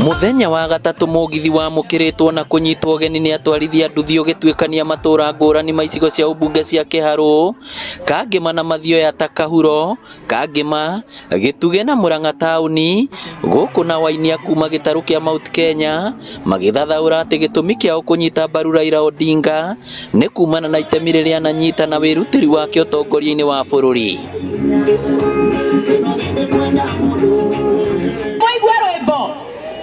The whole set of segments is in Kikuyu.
Mũthenya wa gatatũ mũgithi wamũkĩrĩtwo na kũnyitwo ũgeni nĩ atwarithia nduthi ũgĩtuĩkania matũra ngũrani ma icigo cia ũmbunge cia Kĩharũ, Kangĩma na Mathioya ta Kahuro, Kangĩma, Gĩtugĩ na Murang'a taũni, gũkũ na wainia kuma gĩtarũ kĩa Mount Kenya magĩthathaũra atĩ gĩtũmi kĩao kũnyita mbaru Raila Odinga nĩ kumana na itemi rĩrĩa ananyita na wĩrutĩri wake ũtongoria-inĩ wa bũrũri. Mwaigua rwĩmbo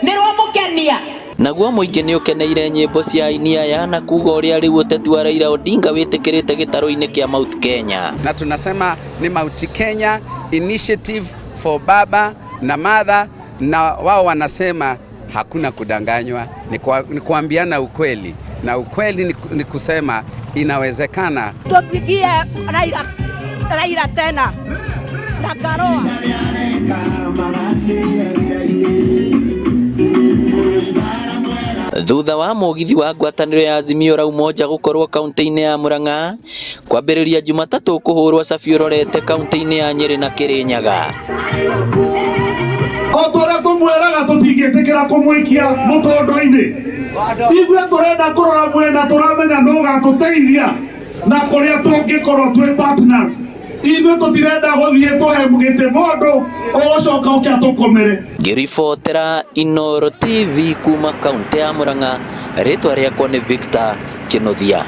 nĩ rwamũkenia. Naguo mũingĩ nĩ ũkeneire nyĩmbo cia aini aya na kuga ũrĩa rĩu ũteti wa Raila Odinga wĩtĩkĩrĩte gĩtarũ-inĩ kĩa Mount Kenya. Na tunasema ni Mount Kenya Initiative for Baba na Mother, na wao wanasema hakuna kudanganywa, ni, kwa, ni kuambiana ukweli na ukweli ni, ni kusema inawezekana. Tupigie Raila, Raila tena na Karoa. Thutha wa mũgithi wa ngwatanĩro ya Azimio la Umoja gũkorwo kaunti-inĩ ya Murang'a kwambĩrĩria Jumatatũ kũhũrwo cabi ũrorete kaunti-inĩ ya Nyĩrĩ na Kĩrĩnyaga. O ta ũrĩa tũmwĩraga tũtingĩtĩkĩra kũmũikia mũtondo-inĩ, ithuĩ tũrenda kũrora mwena tũramenya nũ ũgatũteithia na kũrĩa tũngĩkorwo twĩ partners. Ithuĩ tũtirenda gũthiĩ tũhe gĩtĩ mũndũ ũgũcoka ũke atũkomere. Ngĩribotera Inooro TV kuma kaunti ya Murang'a, rĩtwa rĩakwa nĩ Victor Kĩnuthia.